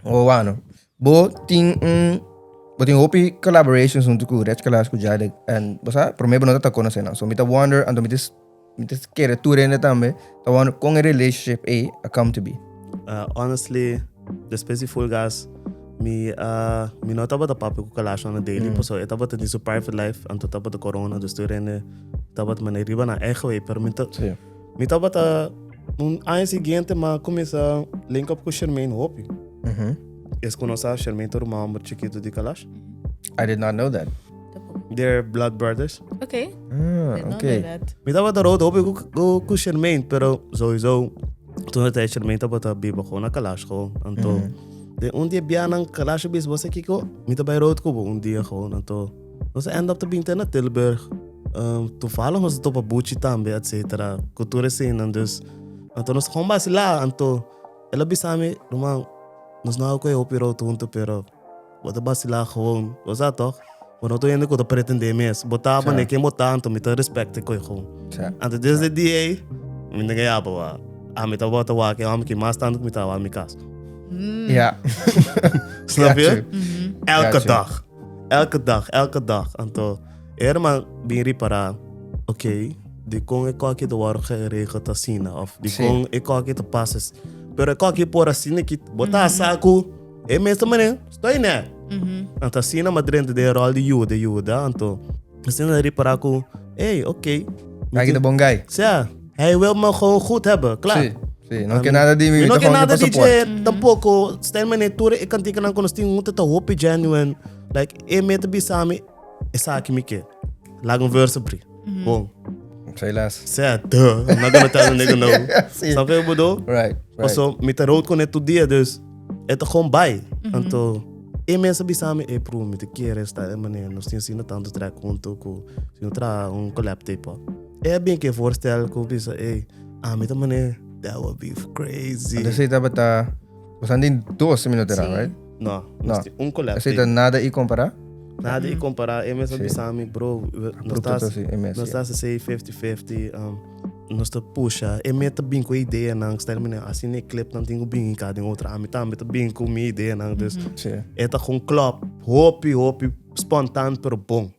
Oh, bueno. Bo tin un bo tin hopi collaborations hunto ku Rech Kalash ku Jadek en bo sa prome bo no ta konosé nan. So mi ta wonder anto mi ta mi ta kere tur hende tambe ta wonder kon e relationship ei a come to be. Honestly, despues di Full Gas mi a mi no tabata papia ku Kalash on a daily pasobra e tabata den su private life anto tabata corona dus tur hende tabata manera riba nan eigen way pero mi ta Mi tabata un aña siguiente m'a kuminsá link up ku Shermaine hopi. Es ku no sa, Shermaine ta ruman homber chikitu di Kalash. I did not know that. They're blood brothers. Okay. Ah, Did not okay. know that. Mi tabata road hopi ku, ku, ku Shermaine, pero sowieso toen de tijd Shermaine tabata biba gewoon na Kalash gewoon. Anto, de un dia bianan Kalash a bisa, bo sa kiko? Mi ta bai road ku bo un dia gewoon. Anto, nos a end up ta bin te na Tilburg. Toevallig nos a topa Buchi tambe, etcetera, ku tur eseinan. Dus, anto nos gewoon basilá. Anto el a bisa mi, Ruman, nos no a kohe hopi rood huntu, pero bo ta basilá gewoon. Bo sa tòg? Bo no ta hende ku ta pretendé mes. Bo ta manera ken bo ta, anto mi ta respèkt e kohe gewoon. Anto desde e dia ei, mi ta gaya pa wak. Ami tabata wak e hòmber ki mas tantu ku mi ta wak mi kas. Ja. Snap je? Elke Gotcha. dag. Elke dag, elke dag. Anto. E herman bin ripará, ok, dikon e kòki ta wòrdu geregeld asina òf dikon e kòki ta pasa asina. Pero e kòki por asina ki bo ta sa ku e mes ta manera stoi nè. Anto asina mi a drenta den e ròl di yuda yuda anto asina mi a ripará ku ey ok. Aki ta bon guy. Sea, hij wil me gewoon goed hebben, klaar. Sí, sí, no ke nada di mi, Mi no ta ke gewoon nada ke di pa support. dje tampoko. Stèn manera tur e kantikanan ku nos tin huntu ta hopi genuine. Like e mes ta bisa mi. Esaki mi ke. Laga un verse abri. Bon. Say less. Sea, duh. I'm not gonna tell a nigga no. Sí. Snap je wat ik bedoel? Right, right. Paso, mi ta rood kon tur dia, dus e ta gewoon bij. Anto, e mensen bisa mi, e bro, mi ta kere sta e manier, nos tin asina tanto track hunto ku si no traha un collab tape op. E a bin ke voorstel ku bisa, ey, ami ta manera, that would be crazy. Anto esei tabata, boso tin dos minuto era, Sí. right? No, No. nos tin un collab Esei ta tape. nada i kompará? Nada i kompará. E mes a Sí. bisa mi, bro, nos Abrupto ta ta así, e mes, nos ja. ta hasi 50-50, nos ta pusha. E mes ta bin ku e ideanan, stèl mi asina e clipnan tin ku bin hinká den otro. Ami tambe ta bin ku mi ideanan. Dus Sí. e ta kon klòp hopi, hopi spontaan pero bon.